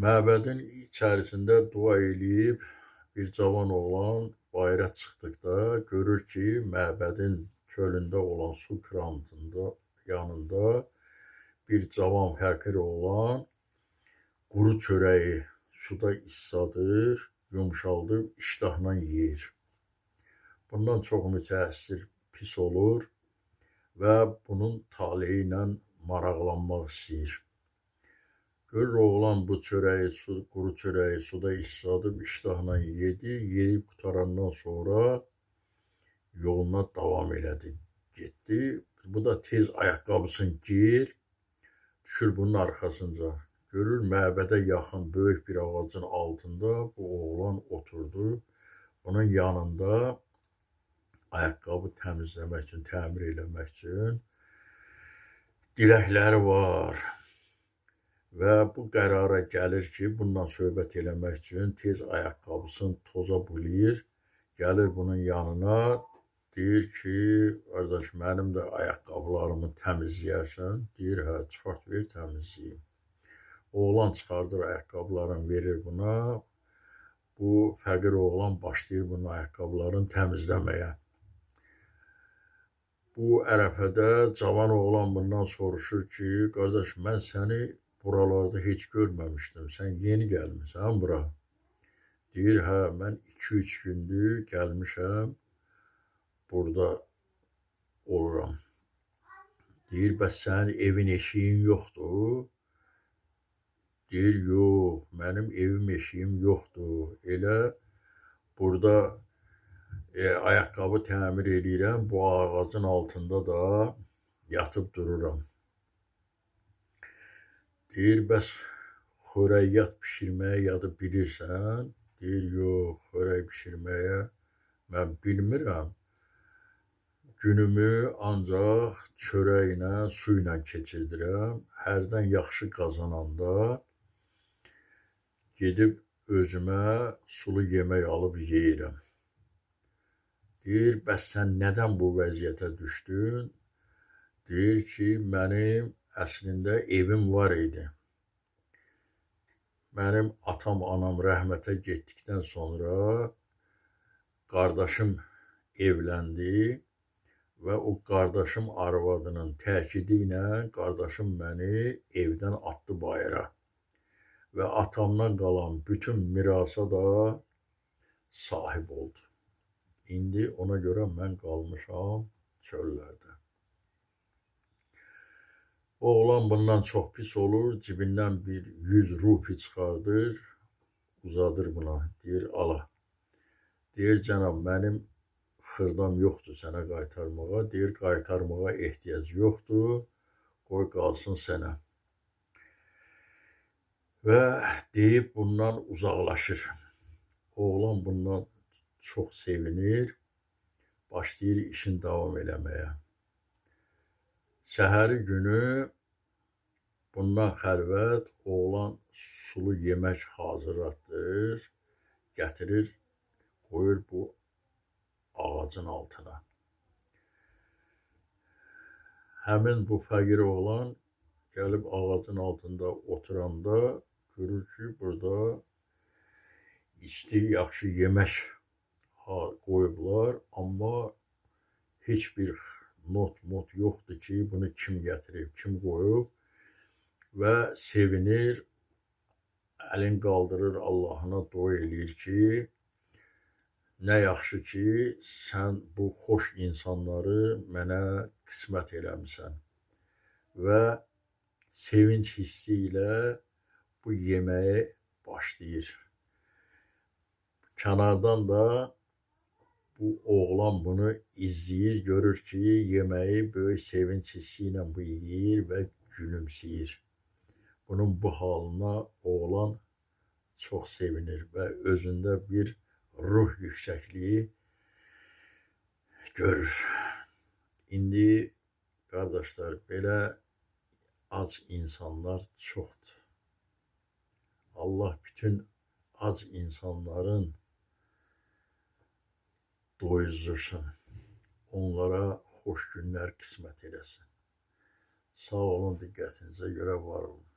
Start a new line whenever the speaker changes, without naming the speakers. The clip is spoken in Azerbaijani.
Məbədin içərisində dua eləyib bir cavan oğlan bayıra çıxdıqda görür ki, məbədin çölündə olan su krantında yanında bir cavan fəqir oğlan quru çörəyi suda isladır, yumşaldıb iştahla yeyir. Bundan çox mütəəssir, pis olur və bunun taleyi ilə maraqlanmaq istəyir. Görür oğlan bu çörəyi, quru çörəyi suda isladıb iştahla yedi, yeyib qurtarandan sonra yoluna davam elədi, getdi. Bu da tez ayaqqabısını geyir, düşür bunun arxasınca. Görür məbədə yaxın böyük bir ağacın altında bu oğlan oturdu. Bunun yanında ayaqqabı təmizləmək üçün, təmir eləmək üçün dirəkləri var. Və bu qərara gəlir ki, bununla söhbət eləmək üçün tez ayaqqabısını toza bulayır. Gəlir bunun yanına, deyir ki, qardaş, mənim də ayaqqabılarımı təmizləyərsən. Deyir, hə, çıxart ver, təmizləyim. Oğlan çıxardır ayaqqabılarını, verir buna. Bu fəqir oğlan başlayır bunun ayaqqabılarını təmizləməyə. Bu ərəfədə cavan oğlan bundan soruşur ki, qardaş, mən səni buralarda heç görməmişdim. Sən yeni gəlmisən bura. Deyir, hə, mən 2-3 gündür gəlmişəm, burada oluram. Deyir, bəs sənin evin eşiyin yoxdur? Deyir, yox, mənim evim eşiyim yoxdur. Elə burada ayaqqabı təmir eləyirəm, bu ağacın altında da yatıb dururam. Deyir, bəs xörəyyat bişirməyə yadı bilirsən? Deyir, yox, xörək bişirməyə mən bilmirəm. Günümü ancaq çörəklə, su ilə keçirdirəm. Hərdən yaxşı qazananda gedib özümə sulu yemək alıb yeyirəm. Deyir, bəs sən nədən bu vəziyyətə düşdün? Deyir ki, mənim əslində evim var idi. Mənim atam, anam rəhmətə getdikdən sonra qardaşım evləndi və o qardaşım arvadının təkidi ilə qardaşım məni evdən atdı bayıra. Və atamdan qalan bütün mirasa da sahib oldu. İndi ona görə mən qalmışam çöllərdə. Oğlan bundan çox pis olur, cibindən bir 100 rupi çıxardır, uzadır buna, deyir, ala. Deyir, cənab, mənim xırdam yoxdur sənə qaytarmağa. Deyir, qaytarmağa ehtiyac yoxdur, qoy qalsın sənə. Və deyib bundan uzaqlaşır. Oğlan bundan çox sevinir, başlayır işin davam eləməyə. Səhəri günü bundan xəlvət oğlan sulu yemək hazırlatdırır, gətirir, qoyur bu ağacın altına. Həmin bu fəqir oğlan gəlib ağacın altında oturanda görür ki, burada isti, yaxşı yemək qoyublar, amma heç bir not yoxdur ki, bunu kim gətirib, kim qoyub və sevinir, əlin qaldırır Allahına dua eləyir ki, nə yaxşı ki, sən bu xoş insanları mənə qismət eləmisən və sevinç hissi ilə bu yeməyə başlayır. Kənardan da bu oğlan bunu izləyir, görür ki, yeməyi böyük sevinç hissi ilə bu yeyir və gülümsəyir. Bunun bu halına oğlan çox sevinir və özündə bir ruh yüksəkliyi görür. İndi qardaşlar, belə ac insanlar çoxdur. Allah bütün ac insanların doyuzdursun. Onlara xoş günlər qismət eləsin. Sağ olun, diqqətinizə görə var olun.